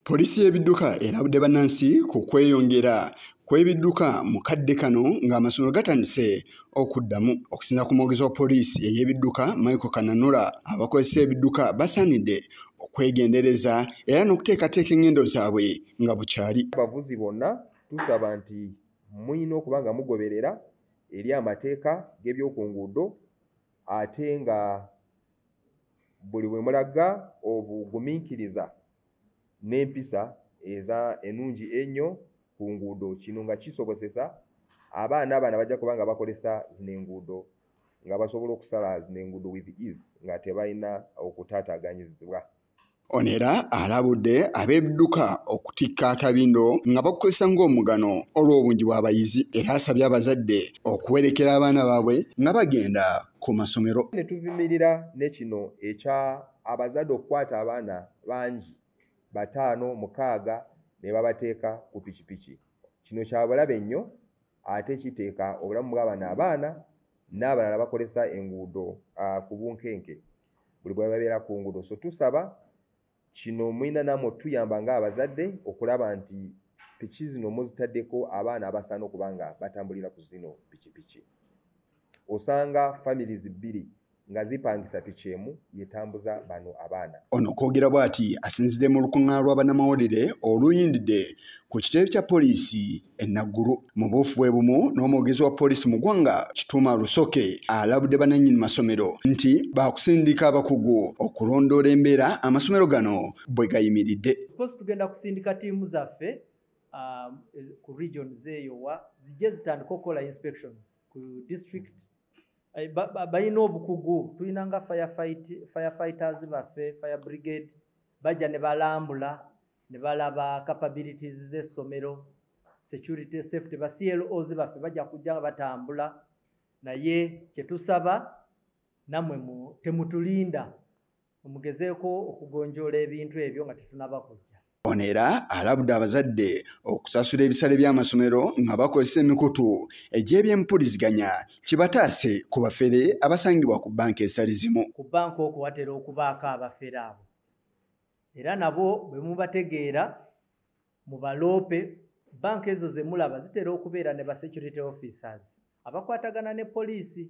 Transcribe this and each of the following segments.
Poliisi y'ebidduka erabudde bannansi ku kweyongera kw'ebidduka mu kadde kano ng'amasomero gatandise okuddamu. Okusinziira ku mwogezi wa poliisi ey'ebidduka Michael Kananura, abakozesa ebidduka basaanidde okwegendereza era n'okuteekateeka engendo zaabwe nga bukyali. Abavuzi bonna tusaba nti mulina okuba nga mugoberera eri amateeka g'ebyokunguudo, ate nga buli bwe mulaga obugumiikiriza n'empisa eza ennungi ennyo ku nguudo. Kino nga kisobozesa abaana bano bajja kuba nga bakozesa zino enguudo, nga basobola okusala zino enguudo with ease, nga tebalina okutaataaganyizibwa. Ono era alabudde ab'ebidduka okutikka akabindo nga bakukozesa ng'omugano olw'obungi bw'abayizi, era asabye abazadde okuwerekera abaana baabwe nga bagenda ku masomero. Ne tuvumirira ne kino ekya abazadde okukwata abaana bangi 5, 6 ne babateeka ku pikipiki. Kino kya bulabe nnyo, ate kiteeka obulamu bw'abano abaana n'abalala bakozesa enguudo ku bunkenke buli bwe babeera ku nguudo. So tusaba kino mulina nammwe otuyamba ng'abazadde okulaba nti piki zino muzitaddeko abaana abasaana okuba nga batambulira ku zino pikipiki. Osanga families 2 nga zipangisa piki emu yetambuza bano abaana. Ono okwogera bw'ati asinzidde mu lukuŋŋaana lwa bannamawulire oluyindidde ku kitebe kya poliisi e Naggulu. Mu buufu bwe bumu n'omwogezi wa poliisi mu ggwanga Kituuma Rusoke alabudde bannannyini masomero nti baakusindika abakugu okulondoola embeera amasomero gano bwe gayimiridde. Of tugenda kusindika ttiimu zaffe ku regions eyo wa zijje zitandika okukola inspections ku district. Balina obukugu, tulina nga firefighters baffe, fire brigade, bajja ne balambula ne balaba capabilities z'essomero, security, safety, ba CLOs baffe bajja kujja nga batambula. Naye kye tusaba nammwe temutulinda, mugezeeko okugonjoola ebintu ebyo nga tetunnaba kujja. Ono era alabudde abazadde okusasula ebisale by'amasomero nga bakozesa emikutu egy'ebyempuliziganya kibataase ku bafere abasangibwa ku bbanka ezitali zimu. Ku bbanka okwo watera okubaako abafere abo, era nabo bwe mubategeera mubaloope. Bbanka ezo ze mulaba zitera okubeera ne ba security officers abakwatagana ne poliisi,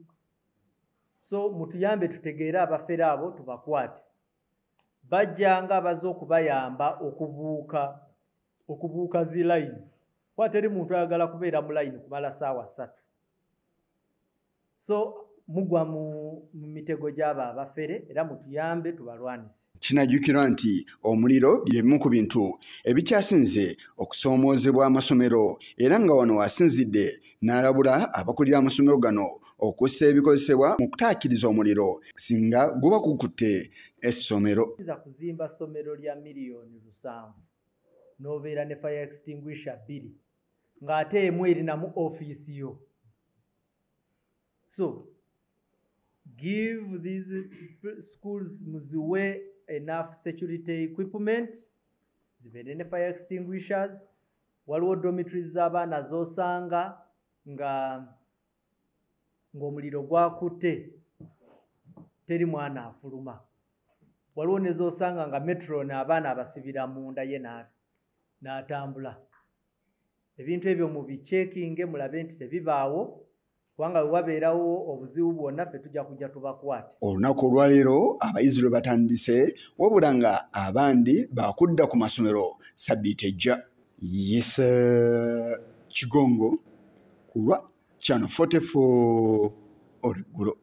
so mutuyambe tutegeere abafere abo tubakwate. Bajja nga abazze okubayamba okubuuka zi layini, kuba teri muntu ayagala kubeera mu layini kumala ssaawa 3. So mugwa mu mitego gy'abo abafere, era mutuyambe tubalwanise. Kinajjukirwa nti omuliro bye bimu ku bintu ebikyasinze okusoomoozebwa amasomero, era nga wano asinzidde n'alabula abakulira amasomero gano okussa ebikozesebwa mu kutaakiriza omuliro singa guba gukutte essomero. Oyinza kuzimba ssomero lya 7 miliyoni n'obeera ne fire extinguisher 2 ng'ate emu erinamu ofiisi yo. So give these schools muziwe enough security equipment, zibeere ne fire extinguishers. Waliwo dormitories z'abaana z'osanga nga ng'omuliro gwakutte teri mwana afuluma. Waliwo ne z'osanga nga metron abaana abasibira munda ye n'atambula. Ebintu ebyo mubichekinge mulabe nti tebibaawo, kubanga bwe wabeerawo obuzibu bwonna ffe tujja kujja tubakwate. Olunaku olwaleero abayizi lwe batandise, wabula nga abandi baakudda ku masomero sabbiiti ejja. Yise Kigongo ku lwa Channel 44 olweggulo.